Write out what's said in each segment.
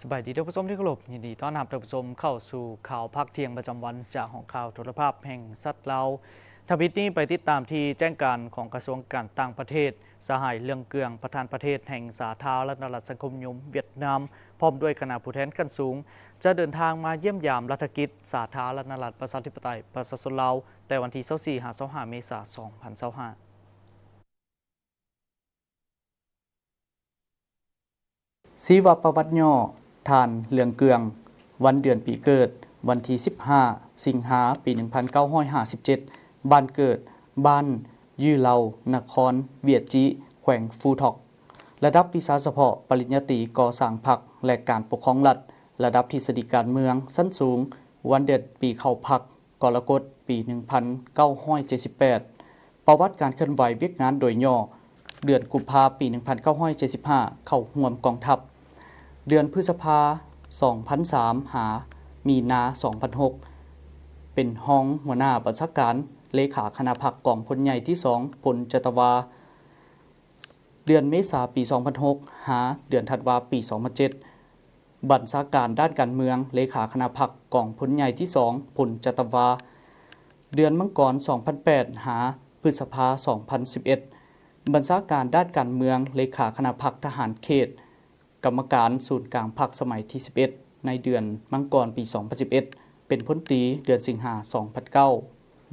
ສະບາຍດີທ່ານຜູ້ຊົມທີ່ເຄົາລົບ, ຍິນດີຕ້ອນຮັບທ່ານຜູ້ຊົມເຂົ້າສູ່ຂ່າວພາກທ່ຽງປະຈຳວັນ ຈາກຫ້ອງຂ່າວໂທລະພາບແຫ່ງຊາດລາວ. ທຳອິດນີ້ໄປຕິດຕາມທີ່ແຈ້ງການຂອງກະຊວງການຕ່າງປະເທດ. ສະຫາຍ ເຫຼືອງເກືອງ ປະທານປະເທດແຫ່ງສາທາລະນະລັດສັງຄົມນິຍົມຫວຽດນາມ ພ້ອມດ້ວຍຄະນະຜູ້ແທນຂັ້ນສູງ ຈະເດີນທາງມາຢ້ຽມຢາມລັດຖະກິດສາທາລະນະລັດປະຊາທິປະໄຕປະຊາຊົນລາວ ແຕ່ວັນທີຊາວສີ່ ຫາ ຊາວຫ້າ ເມສາ ສອງພັນຊາວຫ້າ. ຊີວະປະຫວັດຫຍໍ້ ທ່ານ ເຫຼືອງເກືອງ. ວັນເດືອນປີເກີດ, ວັນທີສິບຫ້າ ສິງຫາ ປີໜຶ່ງພັນເກົ້າຮ້ອຍຫ້າສິບເຈັດ, ບ້ານເກີດ, ບ້ານ ຍືເລົາ, ນະຄອນ ວຽດຈິ, ແຂວງຟູທອກ. ລະດັບວິຊາສະເພາະ ປະລິນຍາຕີ ກໍ່ສ້າງພັກ ແລະ ການປົກຄອງລັດ, ລະດັບທິດສະດີການເມືອງ ຊັ້ນສູງ. ວັນເດືອນປີເຂົ້າພັກ ກໍລະກົດ ປີໜຶ່ງພັນເກົ້າຮ້ອຍເຈັດສິບແປດ. ປະຫວັດການເຄື່ອນໄຫວວຽກງານໂດຍຫຍໍ້, ເດືອນກຸມພາ ປີໜຶ່ງພັນເກົ້າຮ້ອຍເຈັດສິບຫ້າ ເຂົ້າຮ່ວມກອງທັບ, ເດືອນພຶດສະພາ ສອງພັນສາມ ຫາ ມີນາ ສອງພັນຫົກ ເປັນຮອງຫົວໜ້າບັນຊາການ ເລຂາຄະນະພັກກອງພົນໃຫຍ່ທີສອງ ພົນຈັດຕະວາ, ເດືອນເມສາ ປີສອງພັນຫົກ ຫາ ເດືອນທັນວາ ປີສອງພັນເຈັດ ບັນຊາການດ້ານການເມືອງ ເລຂາຄະນະພັກກອງພົນໃຫຍ່ທີສອງ ພົນຈັດຕະວາ, ເດືອນມັງກອນ ສອງພັນແປດ ຫາ ພຶດສະພາ ສອງພັນສິບເອັດ ບັນຊາການດ້ານການເມືອງ ເລຂາຄະນະພັກທະຫານເຂດ, ກຳມະການສູນກາງພັກສະໄໝທີສິບເອັດ ໃນເດືອນມັງກອນ ປີສອງພັນສິບເອັດ ເປັນພົນຕີ, ເດືອນສິງຫາ ສອງພັນເກົ້າ.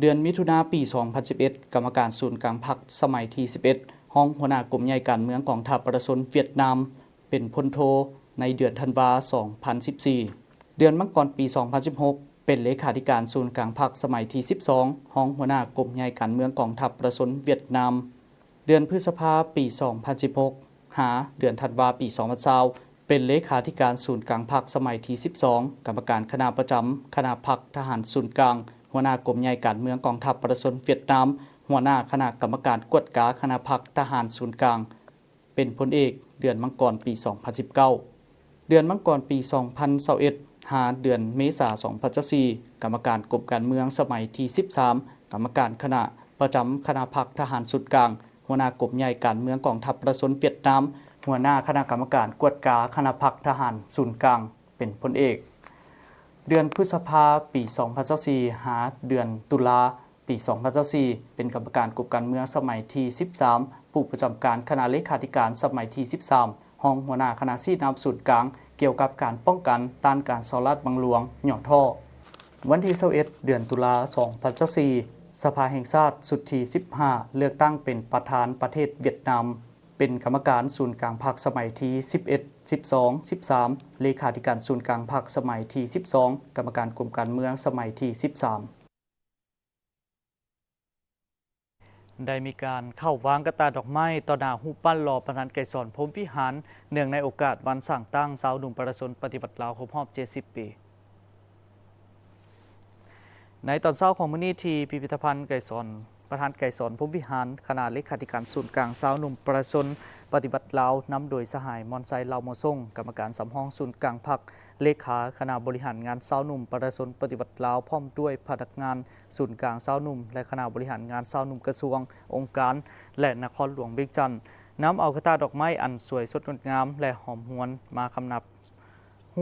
ເດືອນມິຖຸນາ ປີສອງພັນສິບເອັດ ກຳມະການສູນກາງພັກສະໄໝທີສິບເອັດ ຮອງຫົວໜ້າກົມໃຫຍ່ການເມືອງກອງທັບປະຊາຊົນຫວຽດນາມ ເປັນພົນໂທ ໃນເດືອນທັນວາ ສອງພັນສິບສີ່. ເດືອນມັງກອນ ປີສອງພັນສິບຫົກ ເປັນເລຂາທິການສູນກາງພັກສະໄໝທີສິບສອງ ຮອງຫົວໜ້າກົມໃຫຍ່ການເມືອງກອງທັບປະຊາຊົນຫວຽດນາມ. ເດືອນພຶດສະພາ ປີສອງພັນສິບຫົກ ຫາ ເດືອນທັນວາ ປີສອງພັນຊາວ ເປັນເລຂາທິການສູນກາງພັກສະໄໝທີສິບສອງ, ກຳມະການຄະນະປະຈຳຄະນະພັກທະຫານສູນກາງ, ຫົວໜ້າກົມໃຫຍ່ການເມືອງກອງທັບປະຊາຊົນຫວຽດນາມ, ຫົວໜ້າຄະນະກຳມະການກວດກາຄະນະພັກທະຫານສູນກາງ ເປັນພົນເອກ ເດືອນມັງກອນ ປີສອງພັນສິບເກົ້າ. ເດືອນມັງກອນ ປີສອງພັນຊາວເອັດ ຫາ ເດືອນເມສາ ສອງພັນຊາວສີ່ ກຳມະການກົມການເມືອງສະໄໝທີສິບສາມ, ກຳມະການຄະນະປະຈຳຄະນະພັກທະຫານສູນກາງ, ຫົວໜ້າກົມໃຫຍ່ການເມືອງກອງທັບປະຊາຊົນຫວຽດນາມ, ຫົວໜ້າຄະນະກຳມະການກວດກາຄະນະພັກທະຫານສູນກາງ ເປັນພົນເອກ. ເດືອນພຶດສະພາ ປີສອງພັນຊາວສີ່ ຫາ ເດືອນຕຸລາ ປີສອງພັນຊາວສີ່ ເປັນກຳມະການກົມການເມືອງສະໄໝທີສິບສາມ, ຜູ້ປະຈຳການຄະນະເລຂາທິການສະໄໝທີສິບສາມ, ຮອງຫົວໜ້າຄະນະຊີ້ນຳສູນກາງ ກ່ຽວກັບການປ້ອງກັນຕ້ານການສໍ້ລາດບັງຫຼວງ, ຫຍໍ້ທໍ້. ວັນທີຊາວເອັດ ເດືອນຕຸລາ ສອງພັນຊາວສີ່ ສະພາແຫ່ງຊາດຊຸດທີສິບຫ້າ ເລືອກຕັ້ງເປັນປະທານປະເທດຫວຽດນາມ, ເປັນກຳມະການສູນກາງພັກສະໄໝທີສິບເອັດ, ສິບສອງ, ສິບສາມ, ເລຂາທິການສູນກາງພັກສະໄໝທີສິບສອງ, ກຳມະການກົມການເມືອງສະໄໝທີສິບສາມ. ໄດ້ມີການເຂົ້າວາງກະຕ່າດອກໄມ້ຕໍ່ໜ້າຮູບປັ້ນຫຼໍ່ປະທານໄກສອນ ພົມວິຫານ ເນື່ອງໃນໂອກາດວັນສ້າງຕັ້ງຊາວໜຸ່ມປະຊາຊົນປະຕິວັດລາວຄົບຮອບເຈັດສິບປີ. ໃນຕອນເຊົ້າຂອງມື້ນີ້ ທີ່ພິພິທະພັນໄກສອນ ປະທານໄກສອນ ພົມວິຫານ, ຄະນະເລຂາທິການສູນກາງຊາວໜຸ່ມປະຊາຊົນປະຕິວັດລາວ ນຳໂດຍສະຫາຍ ມອນໄຊ ເລົ່າໝໍຊົງ, ກຳມະການສຳຮອງສູນກາງພັກ, ເລຂາຄະນະບໍລິຫານງານຊາວໜຸ່ມປະຊາຊົນປະຕິວັດລາວ, ພ້ອມດ້ວຍພະນັກງານ ສູນກາງຊາວໜຸ່ມ ແລະ ຄະນະບໍລິຫານງານຊາວໜຸ່ມກະຊວງ, ອົງການ ແລະ ນະຄອນຫຼວງວຽງຈັນ ນຳເອົາກະຕ່າດອກໄມ້ອັນສວຍສົດງົດງາມ ແລະ ຫອມຫວນ ມາຄຳນັບ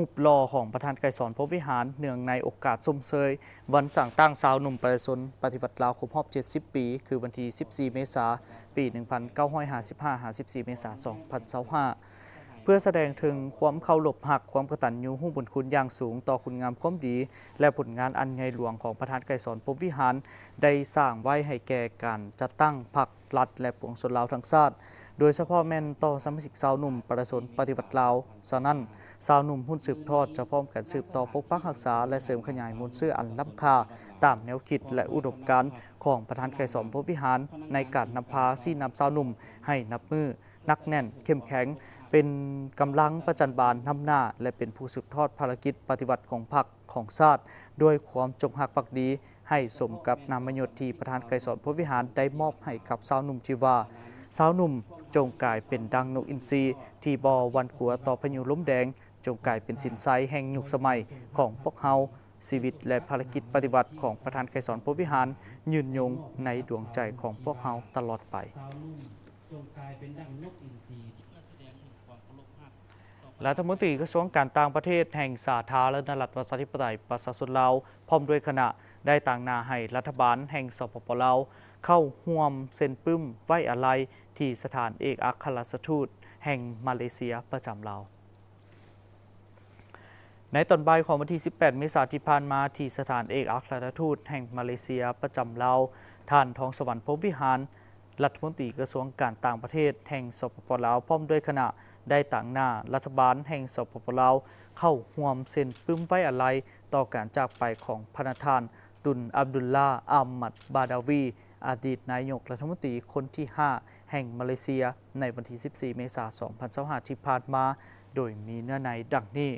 ຮູບຫຼໍ່ຂອງປະທານໄກສອນ ພົມວິຫານ ເນື່ອງໃນໂອກາດຊົມເຊີຍວັນສ້າງຕັ້ງຊາວໜຸ່ມປະຊາຊົນປະຕິວັດລາວຄົບຮອບເຈັດສິບປີ ຄືວັນທີສິບສີ່ ເມສາ ປີໜຶ່ງພັນເກົ້າຮ້ອຍຫ້າສິບຫ້າ ຫາ ສິບສີ່ ເມສາ ສອງພັນຊາວຫ້າ. ເພື່ອສະແດງເຖິງຄວາມເຄົາລົບຮັກ, ຄວາມກະຕັນຍູຮູ້ບຸນຄຸນຢ່າງສູງຕໍ່ຄຸນງາມຄວາມດີ ແລະ ຜົນງານອັນໃຫຍ່ຫຼວງຂອງປະທານໄກສອນ ພົມວິຫານ ໄດ້ສ້າງໄວ້ໃຫ້ແກ່ການຈັດຕັ້ງພັກ, ລັດ ແລະ ປວງຊົນລາວທັງຊາດ, ໂດຍສະເພາະແມ່ນຕໍ່ສະມາຊິກຊາວໜຸ່ມປະຊາຊົນປະຕິວັດລາວ. ສະນັ້ນ, ຊາວໜຸ່ມຮຸ່ນສືບທອດຈະພ້ອມກັນສືບຕໍ່ປົກປັກຮັກສາ ແລະ ເສີມຂະຫຍາຍມູນເຊື້ອອັນລ້ຳຄ່າ ຕາມແນວຄິດ ແລະ ອຸດົມການຂອງປະທານໄກສອນ ພົມວິຫານ ໃນການນຳພາຊີ້ນຳຊາວໜຸ່ມໃຫ້ນັບມື້ ໜັກແໜ້ນ, ເຂັ້ມແຂງ, ເປັນກຳລັງປະຈັນບານນຳໜ້າ ແລະ ເປັນຜູ້ສືບທອດພາລະກິດປະຕິວັດຂອງພັກ, ຂອງຊາດ ດ້ວຍຄວາມຈົງຮັກພັກດີ ໃຫ້ສົມກັບນາມມະຍົດທີ່ປະທານໄກສອນ ພົມວິຫານ ໄດ້ມອບໃຫ້ກັບຊາວໜຸ່ມທີ່ວ່າ, ຊາວໜຸ່ມ ຈົ່ງກາຍເປັນດັ່ງນົກອິນຊີ ທີ່ບໍ່ຫວັ່ນກົວຕໍ່ພາຍຸລົມແດງ, ຈົ່ງກາຍເປັນສິນໄຊແຫ່ງຍຸກສະໄໝຂອງພວກເຮົາ. ຊີວິດ ແລະ ພາລະກິດປະຕິວັດຂອງປະທານໄກສອນ ພົມວິຫານ ຍືນຍົງໃນດວງໃຈຂອງພວກເຮົາຕະຫຼອດໄປ. ຊາວໜຸ່ມ ຈົ່ງກາຍເປັນດັ່ງນົກອິນຊີ ເພື່ອສະແດງເຖິງຄວາມເຄົາລົບຮັກຕໍ່ ລັດຖະມົນຕີກະຊວງການຕ່າງປະເທດແຫ່ງສາທາລະນະລັດປະຊາທິປະໄຕປະຊາຊົນລາວ ພ້ອມດ້ວຍຄະນະ ໄດ້ຕາງໜ້າໃຫ້ລັດຖະບານແຫ່ງ ສປປ ລາວ ເຂົ້າຮ່ວມເຊັນປຶ້ມໄວ້ອາໄລທີ່ສະຖານເອກອັກຄະລັດຖະທູດແຫ່ງມາເລເຊຍປະຈຳລາວ. ໃນຕອນບ່າຍຂອງວັນທີສິບແປດ ເມສາທີ່ຜ່ານມາ ທີ່ສະຖານເອກອັກຄະລັດຖະທູດແຫ່ງມາເລເຊຍປະຈຳລາວ, ທ່ານ ທອງສະຫວັນ ພົມວິຫານ ລັດຖະມົນຕີກະຊວງການຕ່າງປະເທດແຫ່ງ ສປປ ລາວ ພ້ອມດ້ວຍຄະນະ ໄດ້ຕາງໜ້າລັດຖະບານແຫ່ງ ສປປ ລາວ ເຂົ້າຮ່ວມເຊັນປຶ້ມໄວ້ອາໄລຕໍ່ການຈາກໄປຂອງພະນະທ່ານ ຕຸນ ອັບດຸລລາ ອາມັດ ບາດາວີ ອະດີດນາຍົກລັດຖະມົນຕີຄົນທີຫ້າແຫ່ງມາເລເຊຍ ໃນວັນທີສິບສີ່ ເມສາ ສອງພັນຊາວຫ້າ ທີ່ຜ່ານມາ, ໂດຍມີເນື້ອໃນດັ່ງນີ້.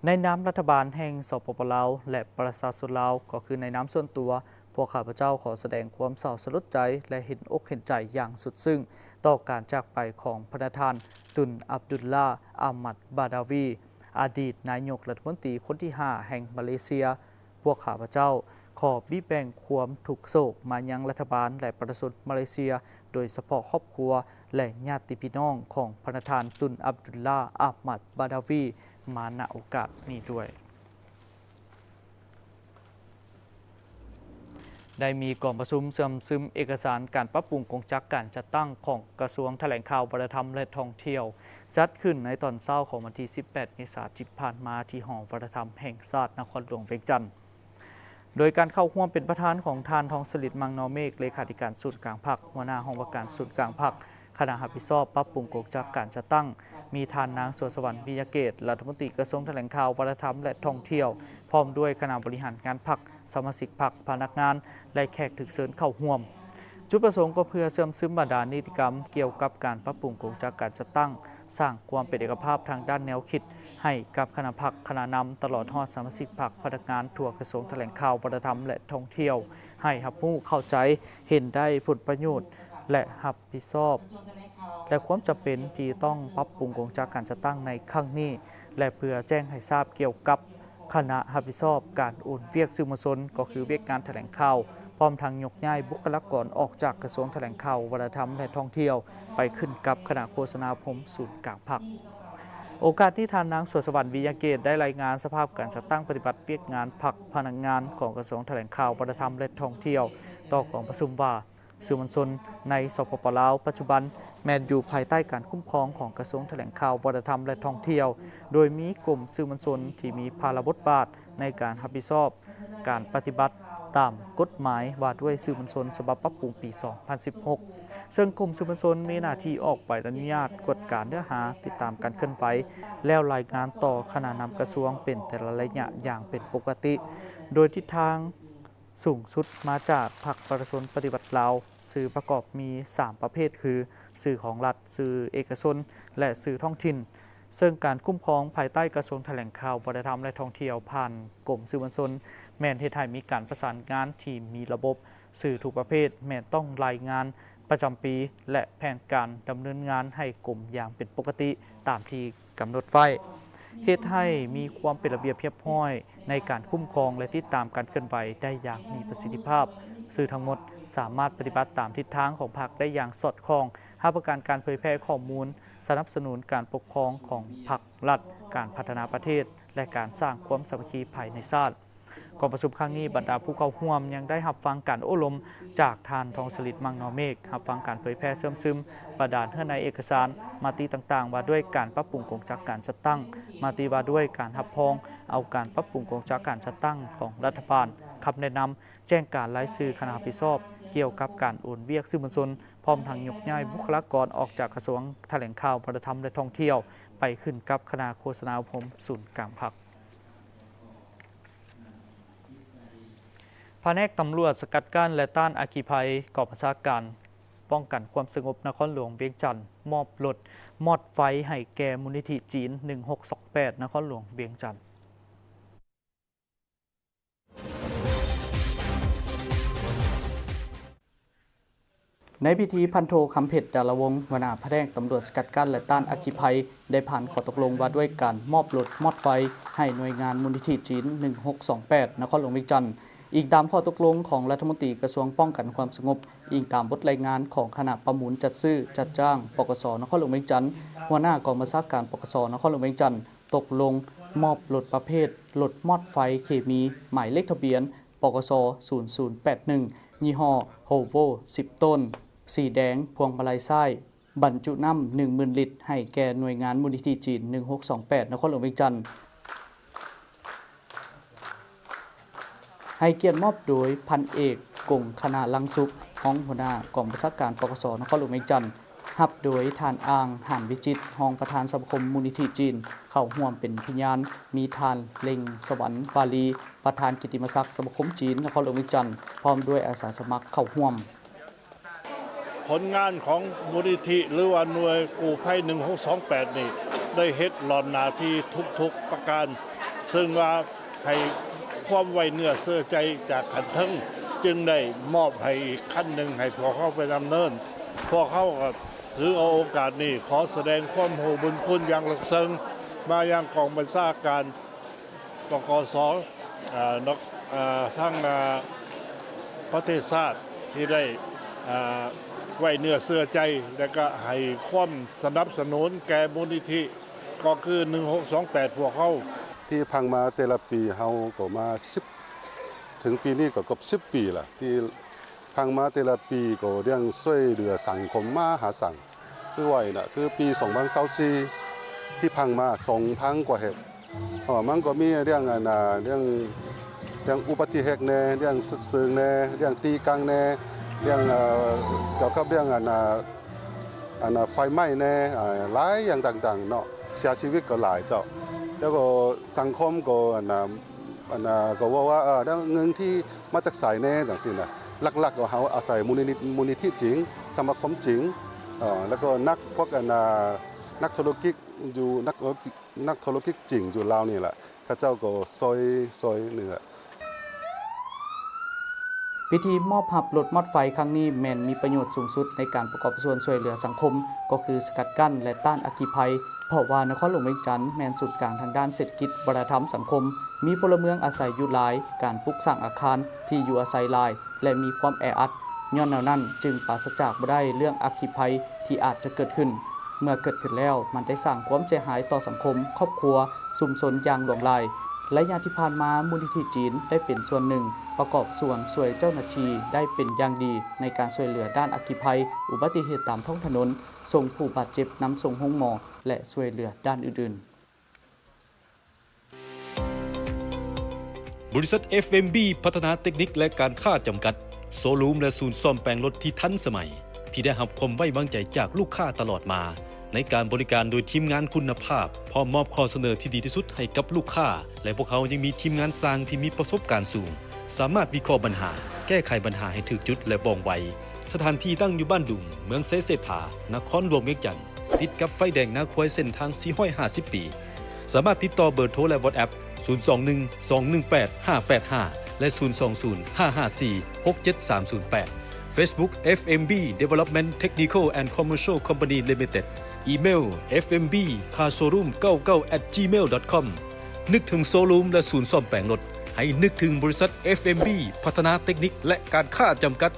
ໃນນາມລັດຖະບານແຫ່ງ ສປປ ລາວ ແລະ ປະຊາຊົນລາວ, ກໍຄືໃນນາມສ່ວນຕົວ, ພວກຂ້າພະເຈົ້າຂໍສະແດງຄວາມເສົ້າສະຫຼົດໃຈ ແລະ ເຫັນອົກເຫັນໃຈຢ່າງສຸດຊຶ້ງຕໍ່ການຈາກໄປຂອງພະນະທ່ານ ຕຸນ ອັບດຸລລາ ອາມັດ ບາດາວີ ອະດີດນາຍົກລັດຖະມົນຕີຄົນທີຫ້າແຫ່ງມາເລເຊຍ. ພວກຂ້າພະເຈົ້າຂໍບີບແບ່ງຄວາມທຸກໂສກມາຍັງລັດຖະບານ ແລະ ປະຊາຊົນມາເລເຊຍ, ໂດຍສະເພາະຄອບຄົວ ແລະ ຍາດຕິພີ່ນ້ອງຂອງພະນະທ່ານ ຕຸນ ອັບດຸລລາ ອາມັດ ບາດາວີ ມາ ນະ ໂອກາດນີ້ດ້ວຍ. ໄດ້ມີກອງປະຊຸມເຊື່ອມຊຶມເອກະສານການປັບປຸງກົງຈັກການຈັດຕັ້ງຂອງກະຊວງຖະແຫຼງຂ່າວ, ວັດທະນະທຳ ແລະ ທ່ອງທ່ຽວ ຈັດຂຶ້ນໃນຕອນເຊົ້າຂອງວັນທີສິບແປດ ເມສາ ທີ່ຜ່ານມາ ທີ່ຫໍວັດທະນະທຳແຫ່ງຊາດ ນະຄອນຫຼວງວຽງຈັນ. ໂດຍການເຂົ້າຮ່ວມເປັນປະທານຂອງທ່ານ ທອງສະລິດ ມັງນໍເມກ ເລຂາທິການສູນກາງພັກ, ຫົວໜ້າຫ້ອງວ່າການສູນກາງພັກ, ຄະນະຮັບຜິດຊອບປັບປຸງກົງຈັກການຈັດຕັ້ງ, ມີທ່ານນາງ ສວນສະຫວັນ ວິຍະເກດ ລັດຖະມົນຕີກະຊວງຖະແຫຼງຂ່າວ, ວັດທະນະທຳ ແລະ ທ່ອງທ່ຽວ, ພ້ອມດ້ວຍຄະນະບໍລິຫານງານພັກ, ສະມາຊິກພັກ, ພະນັກງານ ແລະ ແຂກຖືກເຊີນເຂົ້າຮ່ວມ. ຈຸດປະສົງກໍເພື່ອເຊື່ອມຊຶມບັນດານິຕິກຳກ່ຽວກັບການປັບປຸງກົງຈັກການຈັດຕັ້ງ, ສ້າງຄວາມເປັນເອກະພາບທາງດ້ານແນວຄິດໃຫ້ກັບຄະນະພັກ, ຄະນະນຳ, ຕະຫຼອດຮອດສະມາຊິກພັກ, ພະນັກງານທົ່ວກະຊວງຖະແຫຼງຂ່າວ, ວັດທະນະທຳ ແລະ ທ່ອງທ່ຽວ ໃຫ້ຮັບຮູ້ເຂົ້າໃຈ, ເຫັນໄດ້ຜົນປະໂຫຍດ ແລະ ຮັບຜິດຊອບ ແລະ ຄວາມຈຳເປັນທີ່ຕ້ອງປັບປຸງກົງຈັກການຈັດຕັ້ງໃນຄັ້ງນີ້ ແລະ ເພື່ອແຈ້ງໃຫ້ຊາບກ່ຽວກັບຄະນະຮັບຜິດຊອບການໂອນວຽກສື່ມວນຊົນ, ກໍຄືວຽກງານຖະແຫຼງຂ່າວ, ພ້ອມທັງຍົກຍ້າຍບຸກຄະລາກອນອອກຈາກກະຊວງຖະແຫຼງຂ່າວ, ວັດທະນະທຳ ແລະ ທ່ອງທ່ຽວ ໄປຂຶ້ນກັບຄະນະໂຄສະນາຄົມສູນກາງພັກ. ໂອກາດນີ້ ທ່ານນາງ ສວນສະຫວັນ ວິຍະເກດ ໄດ້ລາຍງານສະພາບການຈັດຕັ້ງປະຕິບັດວຽກງານພັກພະນັກງານຂອງກະຊວງຖະແຫຼງຂ່າວ, ວັດທະນະທຳ ແລະ ທ່ອງທ່ຽວ ຕໍ່ກອງປະຊຸມວ່າ ສື່ມວນຊົນໃນ ສປປ ລາວ ປັດຈຸບັນແມ່ນຢູ່ພາຍໃຕ້ການຄຸ້ມຄອງຂອງກະຊວງຖະແຫຼງຂ່າວ, ວັດທະນະທຳ ແລະ ທ່ອງທ່ຽວ, ໂດຍມີກົມສື່ມວນຊົນທີ່ມີພາລະບົດບາດໃນການຮັບຜິດຊອບການປະຕິບັດຕາມກົດໝາຍວ່າດ້ວຍສື່ມວນຊົນ ສະບັບປັບປຸງປີສອງພັນສິບຫົກ ເຊິ່ງກົມສື່ມວນຊົນມີໜ້າທີ່ອອກໃບອະນຸຍາດກວດກາເນື້ອຫາ, ຕິດຕາມການເຄື່ອນໄຫວ ແລ້ວລາຍງານຕໍ່ຄະນະນຳກະຊວງເປັນແຕ່ລະໄລຍະຢ່າງເປັນປົກກະຕິ, ໂດຍທິດທາງ ສູງສຸດມາຈາກພັກປະຊາຊົນປະຕິວັດລາວ, ສື່ປະກອບມີສາມປະເພດຄື ສື່ຂອງລັດ, ສື່ເອກະຊົນ ແລະ ສື່ທ້ອງຖິ່ນ, ເຊິ່ງການຄຸ້ມຄອງພາຍໃຕ້ກະຊວງຖະແຫຼງຂ່າວ, ວັດທະນະທຳ ແລະ ທ່ອງທ່ຽວ ຜ່ານກົມສື່ມວນຊົນ ແມ່ນເຮັດໃຫ້ມີການປະສານງານທີ່ມີລະບົບ, ສື່ທຸກປະເພດແມ່ນຕ້ອງລາຍງານປະຈຳປີ ແລະ ແຜນການດຳເນີນງານໃຫ້ກົມຢ່າງເປັນປົກກະຕິຕາມທີ່ກຳນົດໄວ້. ເຮັດໃຫ້ມີຄວາມເປັນລະບຽບຮຽບຮ້ອຍໃນການຄຸ້ມຄອງ ແລະ ຕິດຕາມການເຄື່ອນໄຫວໄດ້ຢ່າງມີປະສິດທິພາບ. ສື່ທັງໝົດສາມາດປະຕິບັດຕາມທິດທາງຂອງພັກໄດ້ຢ່າງສອດຄ່ອງ, ຮັບປະກັນການເຜີຍແຜ່ຂໍ້ມູນ, ສະໜັບສະໜູນການປົກຄອງຂອງພັກ, ລັດ, ການພັດທະນາປະເທດ ແລະ ການສ້າງຄວາມສາມັກຄີພາຍໃນຊາດ. ກອງປະຊຸມຄັ້ງນີ້, ບັນດາຜູ້ເຂົ້າຮ່ວມຍັງໄດ້ຮັບຟັງການໂອ້ລົມຈາກທ່ານ ທອງສະລິດ ມັງນໍເມກ, ຮັບຟັງການເຜີຍແຜ່ເຊື່ອມຊຶມບັນດາເນື້ອໃນເອກະສານ, ມະຕິຕ່າງໆ ວ່າດ້ວຍການປັບປຸງກົງຈັກການຈັດຕັ້ງ, ມະຕິວ່າດ້ວຍການຮັບຮອງເອົາການປັບປຸງກົງຈັກການຈັດຕັ້ງຂອງລັດຖະບານ, ຄຳແນະນຳ, ແຈ້ງການລາຍຊື່ຄະນະຮັບຜິດຊອບກ່ຽວກັບການໂອນວຽກສື່ມວນຊົນ, ພ້ອມທັງຍົກຍ້າຍບຸກຄະລາກອນອອກຈາກກະຊວງຖະແຫຼງຂ່າວ, ວັດທະນະທຳ ແລະ ທ່ອງທ່ຽວ ໄປຂຶ້ນກັບຄະນະໂຄສະນາອົບຮົມສູນກາງພັກ. ພະແນກຕຳຫຼວດສະກັດກັ້ນ ແລະ ຕ້ານອັກຄີໄພ ກອງບັນຊາການປ້ອງກັນຄວາມສະຫງົບນະຄອນຫຼວງວຽງຈັນ ມອບລົດມອດໄຟໃຫ້ແກ່ມູນນິທິຈີນ ໜຶ່ງຫົກສອງແປດ ນະຄອນຫຼວງວຽງຈັນ. ໃນພິທີ, ພັນໂທ ຄຳເພັດ ດາລະວົງ ຫົວໜ້າພະແນກຕຳຫຼວດສະກັດກັ້ນ ແລະ ຕ້ານອັກຄີໄພ ໄດ້ຜ່ານຂໍ້ຕົກລົງວ່າດ້ວຍການມອບລົດມອດໄຟໃຫ້ໜ່ວຍງານມູນນິທິຈີນ ໜຶ່ງຫົກສອງແປດ ນະຄອນຫຼວງວຽງຈັນ, ອີງຕາມຂໍ້ຕົກລົງຂອງລັດຖະມົນຕີກະຊວງປ້ອງກັນຄວາມສະຫງົບ, ອີງຕາມບົດລາຍງານຂອງຄະນະປະມູນຈັດຊື້ຈັດຈ້າງ ປກສ ນະຄອນຫຼວງວຽງຈັນ, ຫົວໜ້າກອງບັນຊາການ ປກສ ນະຄອນຫຼວງວຽງຈັນ ຕົກລົງມອບລົດປະເພດລົດມອດໄຟເຄມີ ໝາຍເລກທະບຽນ ປກສ ສູນສູນແປດໜຶ່ງ ຍີ່ຫໍ້ ໂຮໂວ ສິບໂຕນ ສີແດງ, ພວງມາໄລຊ້າຍ ບັນຈຸນ້ຳໜຶ່ງໝື່ນລິດ ໃຫ້ແກ່ໜ່ວຍງານມູນນິທິຈີນ ໜຶ່ງຫົກສອງແປດ ນະຄອນຫຼວງວຽງຈັນ. ໃຫ້ກຽດມອບໂດຍ ພັນເອກ ກົງຄະນາ ລັງສຸກ ຮອງຫົວໜ້າກອງບັນຊາການ ປກສ ນະຄອນຫຼວງວຽງຈັນ, ຮັບໂດຍ ທ່ານ ອ່າງ ຫານວິຈິດ ຮອງປະທານສະມາຄົມມູນນິທິຈີນ ເຂົ້າຮ່ວມເປັນພະຍານ, ມີທ່ານ ເລັງສະຫວັນ ວາລີ ປະທານກິດຕິມະສັກສະມາຄົມຈີນ ນະຄອນຫຼວງວຽງຈັນ ພ້ອມດ້ວຍອາສາສະໝັກເຂົ້າຮ່ວມ. ຜົນງານຂອງມູນນິທິ ຫຼືວ່າໜ່ວຍກູ້ໄພ ໜຶ່ງຫົກສອງແປດນີ້ ໄດ້ເຮັດຫຼ້ອນໜ້າທີ່ທຸກໆປະການ, ເຊິ່ງວ່າໃຫ້ຄວາມໄວ້ເນື້ອເຊື່ອໃຈຈາກຂັ້ນເທິງ, ຈຶ່ງໄດ້ມອບໃຫ້ອີກຂັ້ນໜຶ່ງໃຫ້ພວກເຮົາໄປດຳເນີນ. ພວກເຮົາກໍຖືເອົາໂອກາດນີ້ ຂໍສະແດງຄວາມຮູ້ບຸນຄຸນຢ່າງເລິກເຊິ່ງມາຍັງກອງບັນຊາການ ປກສ ເອີ ນອກ ເອີ ທາງ ເອີ ປະເທດຊາດທີ່ໄດ້ ເອີ ໄວ້ເນື້ອເຊື່ອໃຈ ແລະ ກະໃຫ້ຄວາມສະໜັບສະໜູນແກ່ມູນນິທິ ກໍຄື ໜຶ່ງຫົກສອງແປດ ພວກເຮົາ. ທີ່ຜ່ານມາແຕ່ລະປີເຮົາກໍມາສິບ ເຖິງປີນີ້ກໍຄົບສິບປີລະ ທີ່ ຜ່ານມາແຕ່ລະປີກໍເລື່ອງຊ່ວຍເຫຼືອສັງຄົມມະຫາສັງ ຄືວ່ານະ ຄືປີສອງພັນຊາວສີ່ ທີ່ຜ່ານມາ ສອງພັນກວ່າເຮັກ ເອີ ມັນກໍມີເລື່ອງ ອັນ ເລື່ອງ ເລື່ອງອຸບັດຕິເຫດແດ່ ເລື່ອງຊຶກເສີງແດ່ ເລື່ອງຕີກັງແດ່ ເລື່ອງ ເອີ ກ່ຽວກັບເລື່ອງ ອັນ ອັນ ໄຟໄໝ້ແດ່ ເອີ ຫຼາຍຢ່າງຕ່າງໆເນາະ ເສຍຊີວິດກໍຫຼາຍເຈົ້າ ແລ້ວກໍສັງຄົມກໍ ອັນ ອັນ ກໍເວົ້າວ່າ ເອີ ເລື່ອງເງິນທີ່ມາຈາກໃສແດ່ ຈັ່ງຊີ້ນະ ຫຼັກໆກໍເຮົາອາໄສມູນນິ ມູນນິທິຈິງ ສະມາຄົມຈິງ ເອີ ແລ້ວກໍນັກ ພວກ ອັນ ນັກທຸລະກິດຢູ່ ນັກທຸລະກິດ ນັກທຸລະກິດຈິງຢູ່ລາວນີ້ແຫຼະ ເຂົາເຈົ້າກໍຊ່ອຍ ຊ່ອຍເຫຼືອ. ພິທີມອບຮັບລົດມອດໄຟຄັ້ງນີ້ແມ່ນມີປະໂຫຍດສູງສຸດໃນການປະກອບສ່ວນຊ່ວຍເຫຼືອສັງຄົມ ກໍຄືສະກັດກັ້ນ ແລະ ຕ້ານອັກຄີໄພ ເພາະວ່ານະຄອນຫຼວງວຽງຈັນແມ່ນສູນກາງທາງດ້ານເສດຖະກິດ, ວັດທະນະທຳ, ສັງຄົມ, ມີພົນລະເມືອງອາໄສຢູ່ຫຼາຍ, ການປຸກສ້າງອາຄານ, ທີ່ຢູ່ອາໄສຫຼາຍ ແລະ ມີຄວາມແອອັດ. ຍ້ອນແນວນັ້ນຈຶ່ງປາສະຈາກບໍ່ໄດ້ເລື່ອງອັກຄີໄພທີ່ອາດຈະເກີດຂຶ້ນ. ເມື່ອເກີດຂຶ້ນແລ້ວ ມັນໄດ້ສ້າງຄວາມເສຍຫາຍຕໍ່ສັງຄົມ, ຄອບຄົວ, ຊຸມຊົນຢ່າງຫຼວງຫຼາຍ. ໄລຍະທີ່ຜ່ານມາ ມູນນິທິຈີນໄດ້ເປັນສ່ວນໜຶ່ງປະກອບສ່ວນຊ່ວຍເຈົ້າໜ້າທີ່ໄດ້ເປັນຢ່າງດີໃນການຊ່ວຍເຫຼືອດ້ານອັກຄີໄພ, ອຸບັດຕິເຫດຕາມທ້ອງຖະໜົນ, ສົ່ງຜູ້ບາດເຈັບນຳສົ່ງໂຮງໝໍ ແລະ ຊ່ວຍເຫຼືອດ້ານອື່ນໆ. ບໍລິສັດ ເອັຟເອັມບີ ພັດທະນາເຕັກນິກ ແລະ ການຄ້າ ຈຳກັດ, ໂຊຣູມ ແລະ ສູນສ້ອມແປງລົດທີ່ທັນສະໄໝ, ທີ່ໄດ້ຮັບຄວາມໄວ້ວາງໃຈຈາກລູກຄ້າຕະຫຼອດມາ, ໃນການບໍລິການໂດຍທີມງານຄຸນນະພາບ, ພ້ອມມອບຂໍ້ສະເໜີທີ່ດີທີ່ສຸດໃຫ້ກັບລູກຄ້າ, ແລະ ພວກເຮົາຍັງມີທີມງານຊ່າງທີ່ມີປະສົບການສູງ, ສາມາດວິເຄາະບັນຫາ, ແກ້ໄຂບັນຫາໃຫ້ຖືກຈຸດ ແລະ ວ່ອງໄວ. ສະຖານທີ່ຕັ້ງຢູ່ບ້ານດຸງ, ເມືອງໄຊເສດຖາ, ນະຄອນຫຼວງວຽງຈັນ, ຕິດກັບໄຟແດງນາຄວາຍເສັ້ນທາງສີ່ຮ້ອຍຫ້າສິບປີ. ສາມາດຕິດຕໍ່ເບີໂທ ແລະ ວັອດແອັບ ສູນສອງໜຶ່ງ ສອງໜຶ່ງແປດ ຫ້າແປດຫ້າ ແລະ ສູນສອງສູນ ຫ້າຫ້າສີ່ ຫົກເຈັດສາມສູນແປດ. Facebook ເອັຟເອັມບີ Development Technical and Commercial Company Limited. ອີເມວ ເອັຟເອັມບີ Car Showroom ເກົ້າເກົ້າ ແອັດ ຈີເມວ ດອດຄອມ. ນຶກເຖິງໂຊຣູມ ແລະ ສູນສ້ອມແປງລົດ, ໃຫ້ນຶກເຖິງບໍລິສັດ ເອັຟເອັມບີ ພັດທະນາເຕັກນິກ ແລະ ການຄ້າ ຈຳກັດ.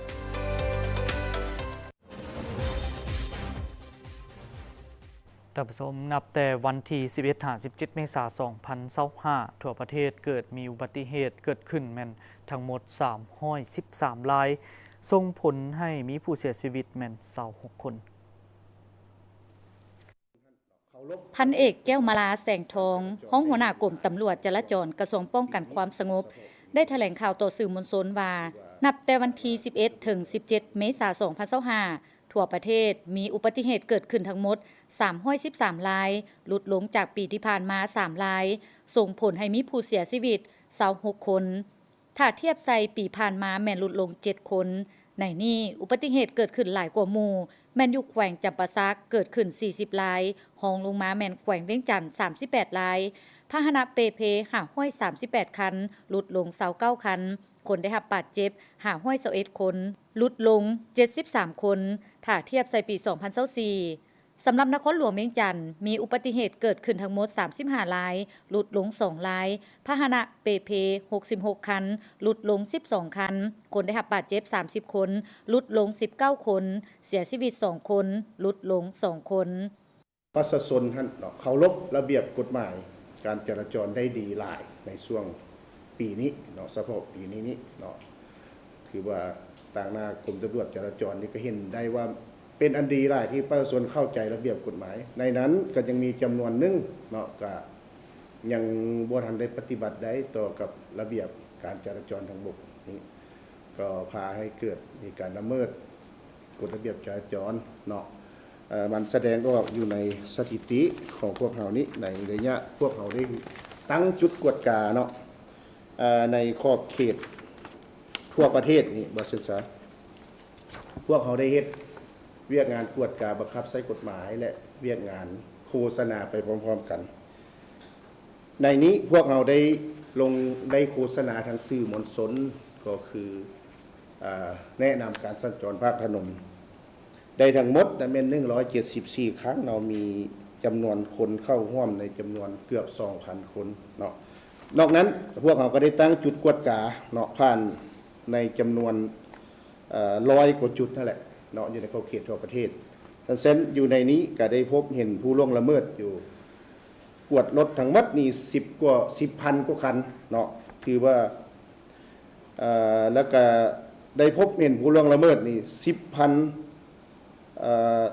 ທ່ານຜູ້ຊົມ, ນັບແຕ່ວັນທີສິບເອັດຫາສິບເຈັດເມສາ ສອງພັນຊາວຫ້າ ທົ່ວປະເທດເກີດມີອຸບັດຕິເຫດເກີດຂຶ້ນແມ່ນທັງໝົດສາມຮ້ອຍສິບສາມລາຍ, ສົ່ງຜົນໃຫ້ມີຜູ້ເສຍຊີວິດແມ່ນຊາວຫົກຄົນ. ພັນເອກ ແກ້ວມາລາ ແສງທອງ, ຮອງຫົວໜ້າກົມຕຳຫຼວດຈະລາຈອນ ກະຊວງປ້ອງກັນຄວາມສະຫງົບ ໄດ້ຖະແຫຼງຂ່າວຕໍ່ສື່ມວນຊົນວ່າ ນັບແຕ່ວັນທີສິບເອັດ ເຖິງ ສິບເຈັດ ເມສາ ສອງພັນຊາວຫ້າ ທົ່ວປະເທດມີອຸບັດຕິເຫດເກີດຂຶ້ນທັງໝົດສາມຮ້ອຍສິບສາມລາຍ, ຫຼຸດລົງຈາກປີທີ່ຜ່ານມາສາມລາຍ, ສົ່ງຜົນໃຫ້ມີຜູ້ເສຍຊີວິດຊາວຫົກຄົນ. ຖ້າທຽບໃສ່ປີຜ່ານມາແມ່ນຫຼຸດລົງເຈັດຄົນ. ໃນນີ້ ອຸບັດຕິເຫດເກີດຂຶ້ນຫຼາຍກວ່າໝູ່ ແມ່ນຢູ່ແຂວງຈຳປາສັກເກີດຂຶ້ນສີ່ສິບລາຍ, ຮອງລົງມາແມ່ນແຂວງວຽງຈັນສາມສິບແປດລາຍ, ພາຫະນະເປ່ເພຫ້າຮ້ອຍສາມສິບແປດຄັນ, ຫຼຸດລົງຊາວເກົ້າຄັນ, ຄົນໄດ້ຮັບບາດເຈັບຫ້າຮ້ອຍຊາວເອັດຄົນ, ຫຼຸດລົງເຈັດສິບສາມຄົນ ຖ້າທຽບໃສ່ປີສອງພັນຊາວສີ່. ສຳລັບນະຄອນຫຼວງວຽງຈັນ ມີອຸບັດຕິເຫດເກີດຂຶ້ນທັງໝົດສາມສິບຫ້າລາຍ, ຫຼຸດລົງສອງລາຍ, ພາຫະນະເປ່ເພຫົກສິບຫົກຄັນ, ຫຼຸດລົງສິບສອງຄັນ, ຄົນໄດ້ຮັບບາດເຈັບສາມສິບຄົນ, ຫຼຸດລົງສິບເກົ້າຄົນ, ເສຍຊີວິດສອງຄົນ, ຫຼຸດລົງສອງຄົນ. ປະຊາຊົນຫັ້ນເນາະ ເຄົາລົບລະບຽບກົດໝາຍການຈະລາຈອນໄດ້ດີຫຼາຍໃນຊ່ວງປີນີ້ເນາະ, ສະເພາະປີນີ້ນີ້ເນາະ ຖືວ່າຕາງໜ້າກົມຕຳຫຼວດຈະລາຈອນນີ້ກໍເຫັນໄດ້ວ່າເປັນອັນດີຫຼາຍທີ່ປະຊາຊົນເຂົ້າໃຈລະບຽບກົດໝາຍ. ໃນນັ້ນກໍຍັງມີຈຳນວນໜຶ່ງເນາະ ກະຍັງບໍ່ທັນໄດ້ປະຕິບັດໄດ້ຕໍ່ກັບລະບຽບການຈະລາຈອນທາງບົກນີ້ ກໍພາໃຫ້ເກີດມີການລະເມີດກົດລະບຽບຈະລາຈອນເນາະ. ເອີ ມັນສະແດງອອກຢູ່ໃນສະຖິຕິຂອງພວກເຮົານີ້ ໃນໄລຍະພວກເຮົາໄດ້ຕັ້ງຈຸດກວດກາເນາະ ເອີ ໃນຂອບເຂດທົ່ວປະເທດນີ້ ວ່າຊັ້ນຊະ ພວກເຮົາໄດ້ເຮັດວຽກງານກວດກາບັງຄັບໃຊ້ກົດໝາຍ ແລະ ວຽກງານໂຄສະນາໄປພ້ອມໆກັນ. ໃນນີ້ພວກເຮົາໄດ້ລົງ ໄດ້ໂຄສະນາທາງສື່ມວນຊົນ ກໍຄື ເອີ ແນະນຳການສັນຈອນພາກຖະໜົນ ໄດ້ທັງໝົດນະແມ່ນໜຶ່ງຮ້ອຍເຈັດສິບສີ່ຄັ້ງເນາະ, ມີຈຳນວນຄົນເຂົ້າຮ່ວມໃນຈຳນວນເກືອບສອງພັນຄົນເນາະ. ນອກນັ້ນພວກເຮົາກໍໄດ້ຕັ້ງຈຸດກວດກາເນາະ ຜ່ານໃນຈຳນວນ ເອີ ຮ້ອຍກວ່າຈຸດຫັ້ນແຫຼະເນາະ ຢູ່ໃນຂອບເຂດທົ່ວປະເທດ. ເຊັ່ນ ຢູ່ໃນນີ້ກໍໄດ້ພົບເຫັນຜູ້ລ່ວງລະເມີດຢູ່ ກວດລົດທັງໝົດນີ້ສິບກວ່າ ສິບພັນກວ່າຄັນເນາະ ຖືວ່າ ເອີ ແລ້ວກະໄດ້ພົບເຫັນຜູ້ລ່ວງລະເມີດນີ້ສິບພັນ ເອີ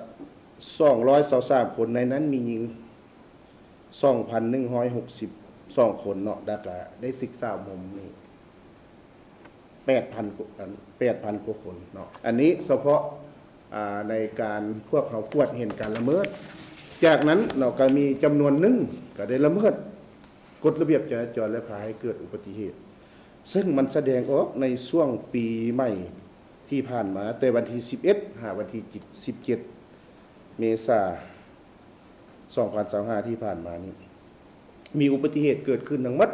ສອງຮ້ອຍຊາວສາມຄົນ, ໃນນັ້ນມີຍິງສອງພັນໜຶ່ງຮ້ອຍຫົກສິບສອງຄົນເນາະ, ແລ້ວກະໄດ້ສຶກສາອົບຮົມນີ້ແປດພັນກວ່າ ອັນ ແປດພັນກວ່າຄົນເນາະ. ອັນນີ້ສະເພາະ ອ່າ ໃນການພວກເຮົາກວດເຫັນການລະເມີດ. ຈາກນັ້ນເນາະ ກໍມີຈຳນວນໜຶ່ງກໍໄດ້ລະເມີດກົດລະບຽບຈະລາຈອນ ແລະ ພາໃຫ້ເກີດອຸບັດຕິເຫດ, ເຊິ່ງມັນສະແດງອອກໃນຊ່ວງປີໃໝ່ທີ່ຜ່ານມາ, ແຕ່ວັນທີສິບເອັດ ຫາວັນທີສິບເຈັດ ເມສາ ສອງພັນຊາວຫ້າ ທີ່ຜ່ານມານີ້ ມີອຸບັດຕິເຫດເກີດຂຶ້ນທັງໝົດ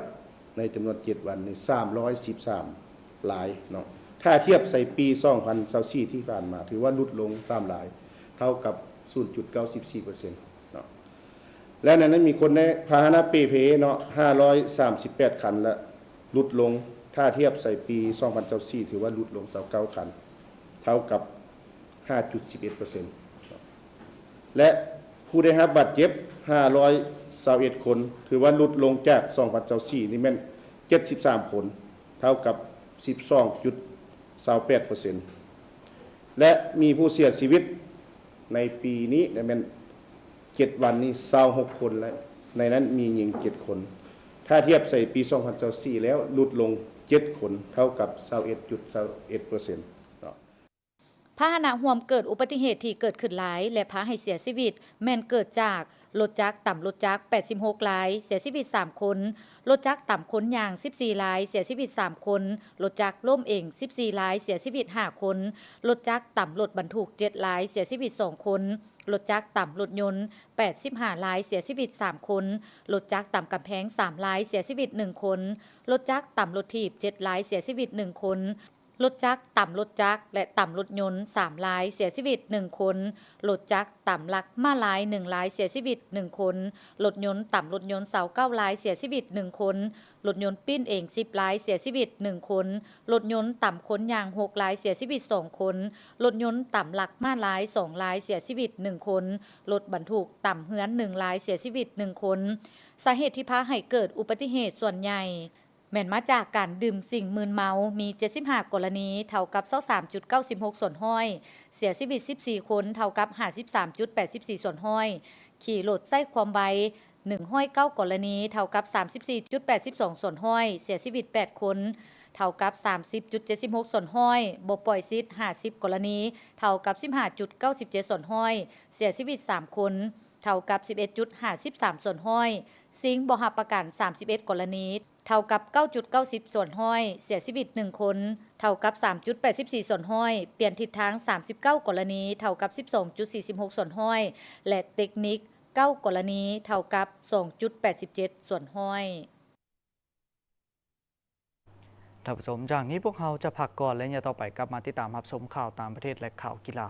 ໃນຈຳນວນເຈັດວັນນີ້ສາມຮ້ອຍສິບສາມລາຍເນາະ. ຖ້າທຽບໃສ່ປີສອງພັນຊາວສີ່ ທີ່ຜ່ານມາ ຖືວ່າຫຼຸດລົງສາມລາຍ ເທົ່າກັບສູນຈຸດເກົ້າສິບສີ່ເປີເຊັນເນາະ. ແລະ ໃນນັ້ນມີຄົນໃນພາຫະນະເປ່ເພເນາະ ຫ້າຮ້ອຍສາມສິບແປດຄັນ ແລະ ຫຼຸດລົງ ຖ້າທຽບໃສ່ປີສອງພັນຊາວສີ່ ຖືວ່າຫຼຸດລົງຊາວເກົ້າຄັນ ເທົ່າກັບ ຫ້າຈຸດສິບເອັດເປີເຊັນ ແລະ ຜູ້ໄດ້ຮັບບາດເຈັບ ຫ້າຮ້ອຍຊາວເອັດຄົນ ຖືວ່າຫຼຸດລົງຈາກສອງພັນຊາວສີ່ນີ້ແມ່ນເຈັດສິບສາມຄົນ ເທົ່າກັບສິບສອງຈຸດຊາວແປດເປີເຊັນ ແລະ ມີຜູ້ເສຍຊີວິດໃນປີນີ້ແມ່ນເຈັດວັນນີ້ຊາວຫົກຄົນ ແລະ ໃນນັ້ນມີຍິງເຈັດຄົນ. ຖ້າທຽບໃສ່ປີສອງພັນຊາວສີ່ແລ້ວ ຫຼຸດລົງເຈັດຄົນ ເທົ່າກັບຊາວເອັດຈຸດຊາວເອັດເປີເຊັນເນາະ. ພາຫະນະຮ່ວມເກີດອຸບັດຕິເຫດທີ່ເກີດຂຶ້ນຫຼາຍ ແລະ ພາໃຫ້ເສຍຊີວິດ ແມ່ນເກີດຈາກ ລົດຈັກຕຳລົດຈັກ ແປດສິບຫົກລາຍ, ເສຍຊີວິດສາມຄົນ, ລົດຈັກຕຳຄົນຍ່າງ ສິບສີ່ລາຍ, ເສຍຊີວິດສາມຄົນ, ລົດຈັກລົ້ມເອງ ສິບສີ່ລາຍ, ເສຍຊີວິດຫ້າຄົນ, ລົດຈັກຕຳລົດບັນທຸກ ເຈັດລາຍ, ເສຍຊີວິດສອງຄົນ, ລົດຈັກຕຳລົດຍົນ ແປດສິບຫ້າລາຍ, ເສຍຊີວິດສາມຄົນ, ລົດຈັກຕຳກຳແພງ ສາມລາຍ, ເສຍຊີວິດໜຶ່ງຄົນ, ລົດຈັກຕຳລົດຖີບ ເຈັດລາຍ, ເສຍຊີວິດໜຶ່ງຄົນ, ລົດຈັກຕຳລົດຈັກ ແລະ ຕຳລົດຍົນ ສາມລາຍ, ເສຍຊີວິດໜຶ່ງຄົນ, ລົດຈັກຕຳຫຼັກມ້າລາຍ ໜຶ່ງລາຍ, ເສຍຊີວິດໜຶ່ງຄົນ, ລົດຍົນຕຳລົດຍົນ ຊາວເກົ້າລາຍ, ເສຍຊີວິດໜຶ່ງຄົນ, ລົດຍົນປີ້ນເອງ ສິບລາຍ, ເສຍຊີວິດໜຶ່ງຄົນ, ລົດຍົນຕຳຄົນຍ່າງ ຫົກລາຍ, ເສຍຊີວິດສອງຄົນ, ລົດຍົນຕຳຫຼັກມ້າລາຍ ສອງລາຍ, ເສຍຊີວິດໜຶ່ງຄົນ, ລົດບັນທຸກຕຳເຮືອນ ໜຶ່ງລາຍ, ເສຍຊີວິດໜຶ່ງຄົນ. ສາເຫດທີ່ພາໃຫ້ເກີດອຸບັດຕິເຫດສ່ວນໃຫຍ່ ແມ່ນມາຈາກການດື່ມສິ່ງມຶນເມົາ ມີເຈັດສິບຫ້າກໍລະນີ ເທົ່າກັບຊາວສາມຈຸດເກົ້າສິບຫົກສ່ວນຮ້ອຍ, ເສຍຊີວິດສິບສີ່ຄົນ ເທົ່າກັບຫ້າສິບສາມຈຸດແປດສິບສີ່ສ່ວນຮ້ອຍ, ຂີ່ລົດໃຊ້ຄວາມໄວ ໜຶ່ງຮ້ອຍເກົ້າກໍລະນີ ເທົ່າກັບສາມສິບສີ່ຈຸດແປດສິບສອງສ່ວນຮ້ອຍ, ເສຍຊີວິດແປດຄົນ ເທົ່າກັບສາມສິບຈຸດເຈັດສິບຫົກສ່ວນຮ້ອຍ, ບໍ່ປ່ອຍສິດ ຫ້າສິບກໍລະນີ ເທົ່າກັບສິບຫ້າຈຸດເກົ້າສິບເຈັດສ່ວນຮ້ອຍ, ເສຍຊີວິດສາມຄົນ ເທົ່າກັບສິບເອັດຈຸດຫ້າສິບສາມສ່ວນຮ້ອຍ, ຊິງບໍ່ຮັບປະກັນ ສາມສິບເອັດກໍລະນີ ເທົ່າກັບເກົ້າຈຸດເກົ້າສິບສ່ວນຮ້ອຍ, ເສຍຊີວິດໜຶ່ງຄົນ ເທົ່າກັບສາມຈຸດແປດສິບສີ່ສ່ວນຮ້ອຍ, ປ່ຽນທິດທາງ ສາມສິບເກົ້າກໍລະນີ ເທົ່າກັບສິບສອງຈຸດສີ່ສິບຫົກສ່ວນຮ້ອຍ ແລະ ເຕັກນິກ ເກົ້າກໍລະນີ ເທົ່າກັບສອງຈຸດແປດສິບເຈັດສ່ວນຮ້ອຍ. ທ່ານຜູ້ຊົມ, ຈາກນີ້ພວກເຮົາຈະພັກກ່ອນ ແລະ ລະຍະຕໍ່ໄປກັບມາຕິດຕາມຮັບຊົມຂ່າວຕ່າງປະເທດ ແລະ ຂ່າວກິລາ.